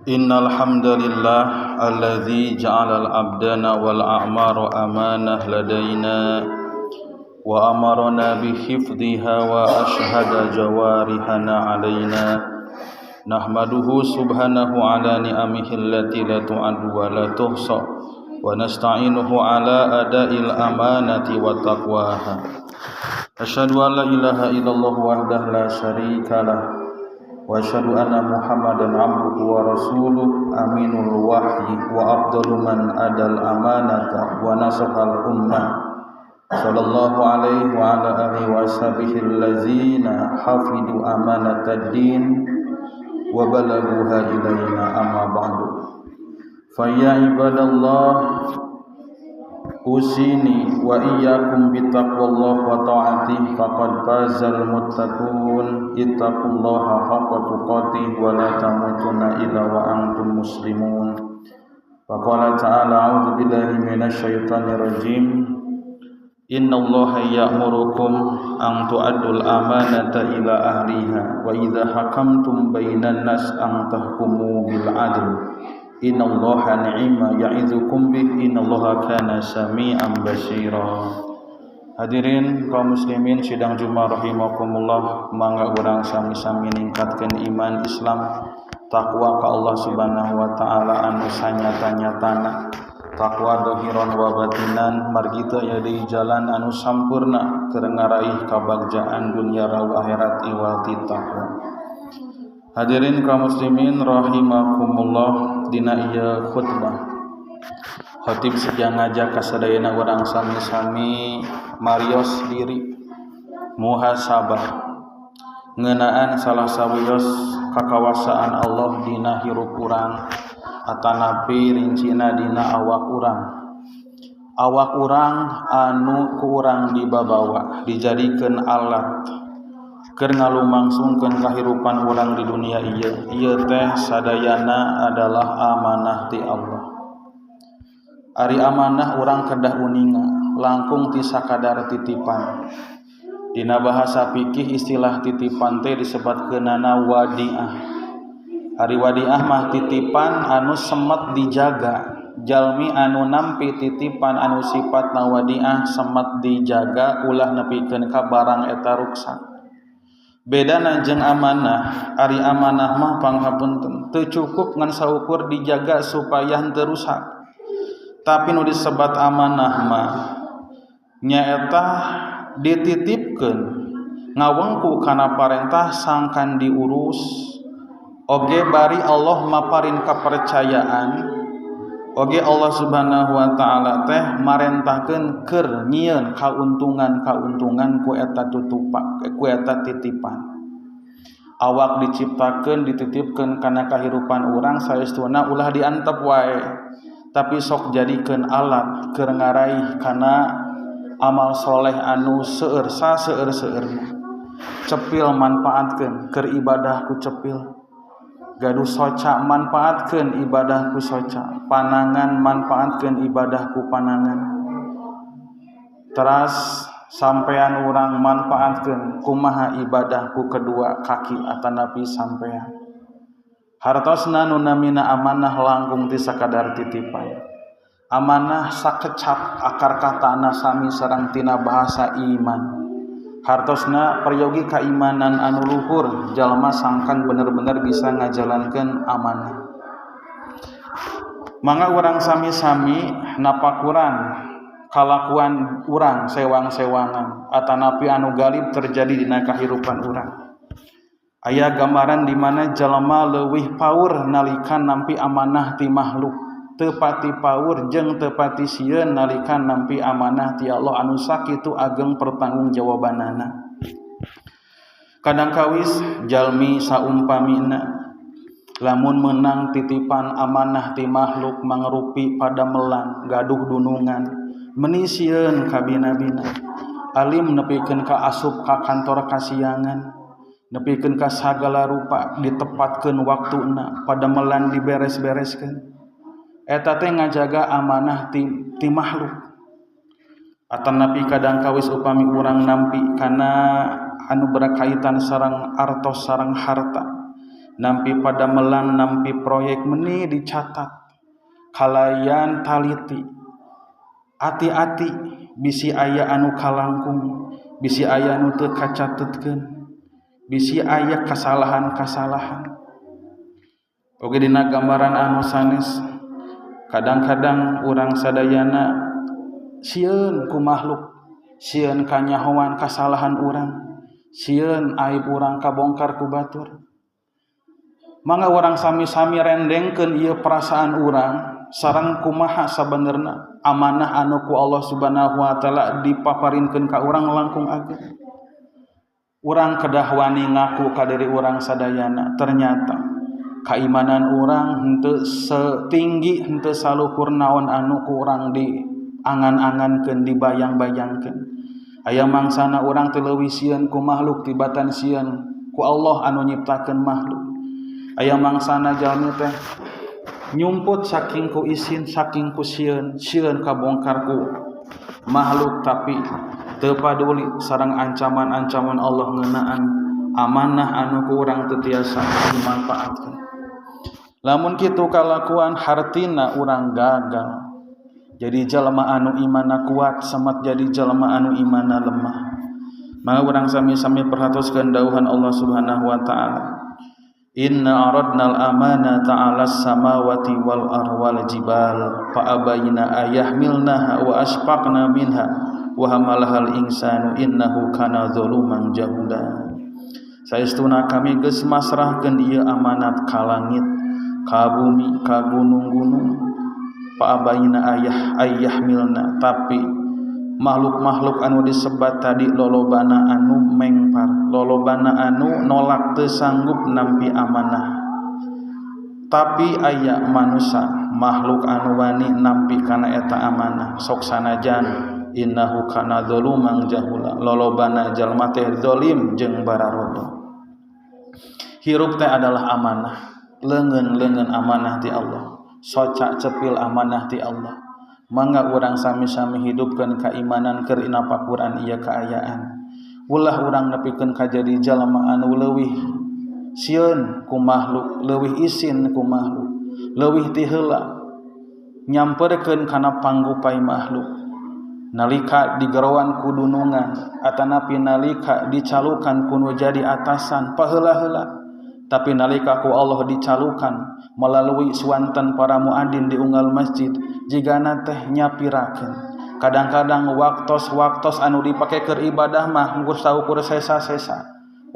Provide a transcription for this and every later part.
Innal hamdalillah alladzi ja'ala al-abdana wal a'mara amanah ladaina wa amarna bi hifdhiha wa ashhada jawarihana alaina nahmaduhu subhanahu ala ni'amihi allati la tu'addu wa la tuhsa wa nasta'inuhu ala ada'il amanati wa taqwaha. Asyhadu an la ilaha illallah wahdahu la syarika lah wa asyhadu anna Muhammadan abduhu wa rasuluh aminul wahyi wa afdalu man adal amanata wa nasahal ummah sallallahu alaihi wa ala alihi wa ashabihi allazina hafidu amanatad din wa balaguha ilaina. Amma ba'du, fa ya ibadallah, usini wa iyyakum bittaqwallah wa ta'atihi faqad fazal muttaqun. Ittaqullaha haqqa tuqatih wa la tamutunna illa wa antum muslimun. Wa qala ta'ala, a'udzu billahi minasyaitonir rajim, innallaha ya'murukum an tu'addul amanata ila ahliha wa idza hakamtum bainan nas an tahkumu bil 'adl. Innallaha ni'ma ya'idzukum bih, innallaha kana sami'an basira. Hadirin kaum muslimin sidang Jumat rahimakumullah, mangga urang sami-sami ningkatkeun iman, Islam, takwa ka Allah Subhanahu wa taala anu sanyata-nyatana, takwa dohiron wa batinan, margi teu aya deui jalan anu sampurna keur ngaraih kabagjaan dunya rawu akhirat iwal ti takwa. Hadirin kaum muslimin rahimakumullah, dina ieu khutbah khatib sejang ngajak kasadayana urang sami-sami marios diri, muhasabah ngeunaan salah sawios kakawasaan Allah dina hirup urang, atanapi rincina dina awak urang, awak urang anu ku urang dibabawa, dijadikeun alat keur ngalumangsungkeun kahirupan urang di dunia ieu. Ieu teh sadayana adalah amanah ti Allah. Ari amanah, urang kedah uninga, langkung ti sakadar titipan. Dina bahasa fikih, istilah titipan teh disebatkeunana wadiah. Ari wadiah mah titipan anu semet dijaga. Jalmi anu nampi titipan anu sifatna wadiah semet dijaga ulah nepikeun ka barang eta ruksak. Bedana jeung amanah, ari amanah mah, panghapunten, teu cukup ngan saukur dijaga supaya henteu rusak, tapi nu disebat amanah mah nyaeta dititipkeun ngawengku kana parentah sangkan diurus oge bari Allah maparin kepercayaan oge. Allah Subhanahu wa taala teh marentahkeun keur nyieun kauntungan-kauntungan ku eta tutupa, ku eta titipan. Awak diciptakeun, dititipkeun kana kahirupan urang, saestuna ulah diantep wae, tapi sok jadikeun alat keur ngaraih kana amal soleh anu seueur, saseueur-seueurna. Cepil manfaatkeun keur ibadah ku cepil, gaduh soca manfaatkeun ibadah ku soca, panangan manfaatkeun ibadah ku panangan, teras sampean urang manfaatkeun kumaha ibadah ku kedua kaki atanapi sampean. Hartosna, nu namina amanah langkung ti sakadar titipan. Amanah sakecap akar katana sami sareng tina bahasa iman. Hartosna peryogi keimanan anu luhur jalma sangkan bener-bener bisa ngajalankeun amanah. Mangga urang sami-sami napakuran kalakuan urang sewang-sewangan atanapi anu galib terjadi dina kahirupan urang. Aya gambaran di mana jalma leuwih paur nalika nampi amanah ti makhluk, teu pati paur jeung teu pati sieun nalika nampi amanah ti Allah anu sakitu ageng pertanggungjawabanana. Kadang kawis jalmi saumpamina lamun menang titipan amanah ti makhluk mangrupi padamelan, gaduh dunungan, meni sieun kabina-bina, alim nepikeun ka asup ka kantor kasiangan, nepikeun ka sagala rupa ditepatkeun waktuna, padamelan diberes-bereskeun. Eta teh ngajaga amanah ti makhluk. Atanapi kadang kawis upami urang nampi kana anu berkaitan sareng artos, sareng harta, Nampi padamelan, nampi proyek meni dicatat kalayan taliti. Ati-ati bisi aya anu kalangkung, bisi aya anu teu kacatetkeun, bisi aya kasalahan-kasalahan. Oge dina gambaran anu sanes, kadang-kadang urang sadayana sieun ku makhluk, sieun kanyahoan kasalahan urang, sieun aib urang kabongkar ku batur. Mangga urang sami-sami rendengkeun ieu perasaan urang sareng kumaha sabenerna amanah anu ku Allah Subhanahu wa taala dipaparinkeun ka urang langkung ageung. Urang kedah wani ngaku ka diri urang sadayana, ternyata keimanan urang henteu setinggi, henteu saluhur naon anu ku urang di angan-angankeun, dibayang-bayangkeun. Aya mangsana urang teu leuwih sieun ku makhluk tibatan sieun ku Allah anu nyiptakeun makhluk. Aya mangsana jalmi teh nyumput saking ku isin, saking ku sieun, sieun kabongkar ku makhluk, tapi teu paduli sareng ancaman-ancaman Allah ngeunaan amanah anu ku urang teu tiasa dimanfaatkeun. Lamun kitu kalakuan hartina urang gagal. Jadi jalma anu imanna kuat samat jadi jalma anu imanna lemah. Maka urang sami-sami perhatoskeun dawuhan Allah Subhanahu wa taala. Inna aradnal amanata 'alas samawati wal ardi wal jibal fa abayna ayahmilnaha wa asfaqna minha wa hamalahal insanu innahu kana zaluman jahula. Saestuna kami geus masrahkeun ieu amanat ka langit, ka bumi, ka gunung-gunung. Fa abayna ayahmilna, tapi makhluk-makhluk anu disebat tadi lolobana anu mengpar, lolobana anu nolak teu sanggup nampi amanah. Tapi aya manusia makhluk anu wani nampi kana eta amanah, sok sanajan innahu kana zaluman jahula, lolobana jalma teh zalim jeung bararodo. Hirup teh adalah amanah, leungeun-leungeun amanah ti Allah, soca cepil amanah ti Allah. Mangga urang sami-sami hidupkeun keimanan keur inapakuran ieu kaayaan. Ulah urang nepikeun ka jadi jalma anu leuwih sieun ku makhluk, leuwih isin ku makhluk, leuwih ti heula nyamperkeun kana panggupai makhluk. Nalika digeroan ku dunungan atanapi nalika dicalukan ku nu jadi atasan paheula-heula, tapi nalika ku Allah dicalukan melalui suanten para muadin di unggal masjid jigana teh nyapirakeun. Kadang-kadang waktos-waktos anu dipake keur ibadah mah ngukur saukur sesa-sesa,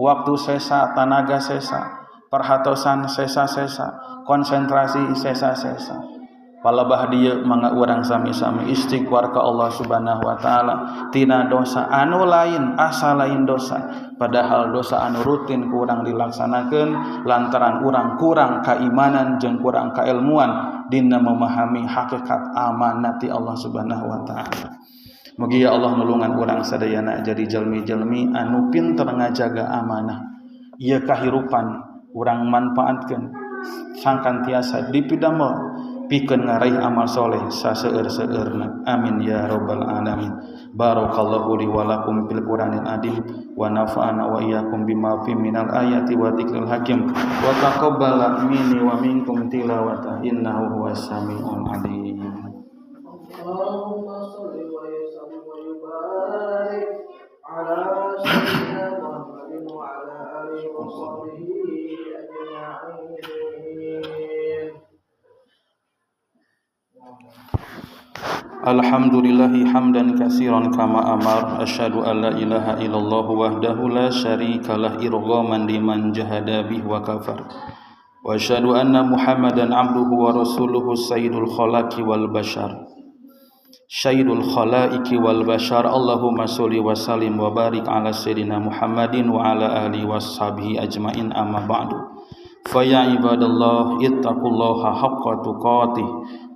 waktu sesa, tanaga sesa, perhatosan sesa-sesa, konsentrasi sesa-sesa. Palebah dieu mangga urang sami-sami istighfar ka Allah Subhanahu wa taala tina dosa anu lain asa lain dosa, padahal dosa anu rutin kurang dilaksanakeun lantaran urang kurang keimanan jeung kurang keilmuan dina memahami hakikat amanati Allah Subhanahu wa taala. Mugi ya Allah nulungan urang sadayana jadi jalmi-jalmi anu pinter ngajaga amanah. Ieu kahirupan urang manfaatkeun sangkan tiasa dipidamel pikeun ngaraih amal soleh saseueur-seueurna. Amin ya rabbal alamin. Barakallahu li wa lakum fil Qur'anil azim wa nafa'ana wa iyyakum bima fi minal ayati wa dzikril hakim wa taqabbala minni wa minkum tilawata innahu huwas samiul alim. Allahumma shalli wa sallim wa barik ala sayyidina Muhammadin wa ala alihi wa sahbihi ajma'in. Alhamdulillahi hamdan katsiran kama amar, asyhadu an la ilaha illallah wahdahu la syarikalah irghaman liman jahada bih wa kafar, wa asyhadu anna Muhammadan abduhu wa rasuluhu sayyidul khalaqi wal bashar, sayyidul khalaiki wal bashar. Allahumma sholli wa sallim wa barik ala sayyidina Muhammadin wa ala alihi washabihi ajmain, amma ba'du. Fa ya ibadallah ittaqullaha haqqa tuqatih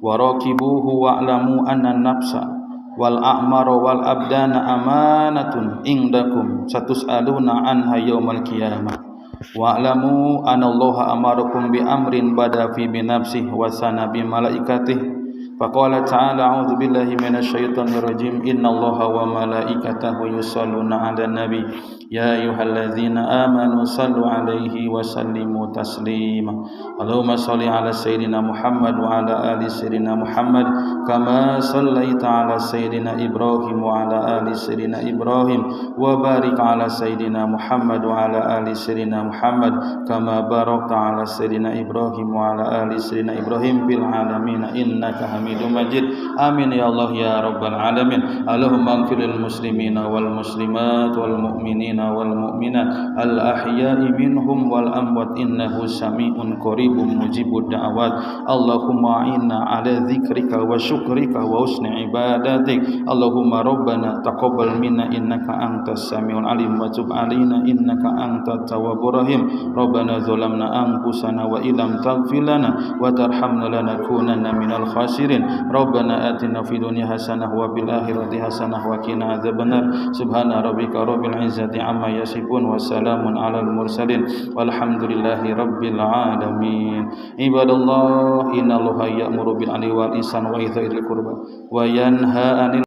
wa raqibuhu wa'lamu anna nafsa wal a'mara wal abdana amanatun indakum satus'aluna anha yaumal qiyamah. Wa'lamu anna Allaha amarakum bi amrin bada fi bi nafsihi wa sana bi malaikatihi Faqala ta'ala a'udzu billahi minasyaitonir rajim innallaha wa malaikatahu yusholluna 'alan nabi ya ayyuhalladzina amanu sallu 'alaihi wa sallimu taslima. Allahumma shalli 'ala sayyidina Muhammad wa 'ala ali sayyidina Muhammad kama shallaita 'ala sayyidina Ibrahim wa 'ala ali sayyidina Ibrahim wa barik 'ala sayyidina Muhammad wa 'ala ali sayyidina Muhammad kama barakta 'ala sayyidina Ibrahim wa 'ala ali sayyidina Ibrahim fil alamin innaka Hamidum Majid. Amin ya Allah ya rabbal alamin. Allahumma ighfir lil muslimina wal muslimat wal mu'minina wal mu'minat al ahya'i minhum wal amwat innahu sami'un qaribun mujibud da'awat. Allahumma a'inna 'ala dzikrika wa syukrika wa husni ibadatik. Allahumma rabbana taqabbal minna innaka antas samiul alim wa tub 'alaina innaka antat tawwabur rahim. Rabbana zalamna anfusana wa illam taghfir lana wa tarhamna lanakunanna minal khasirin. Rabbana atina fid dunya hasanah wa fil akhirati hasanah wa qina adzabannar. Subhana rabbika rabbil izzati amma yasifun wa salamun alal mursalin walhamdulillahi rabbil alamin. Ibadallah, innallaha ya'muru bil 'adli wal ihsani wa ita'i dzil qurba wa yanha 'anil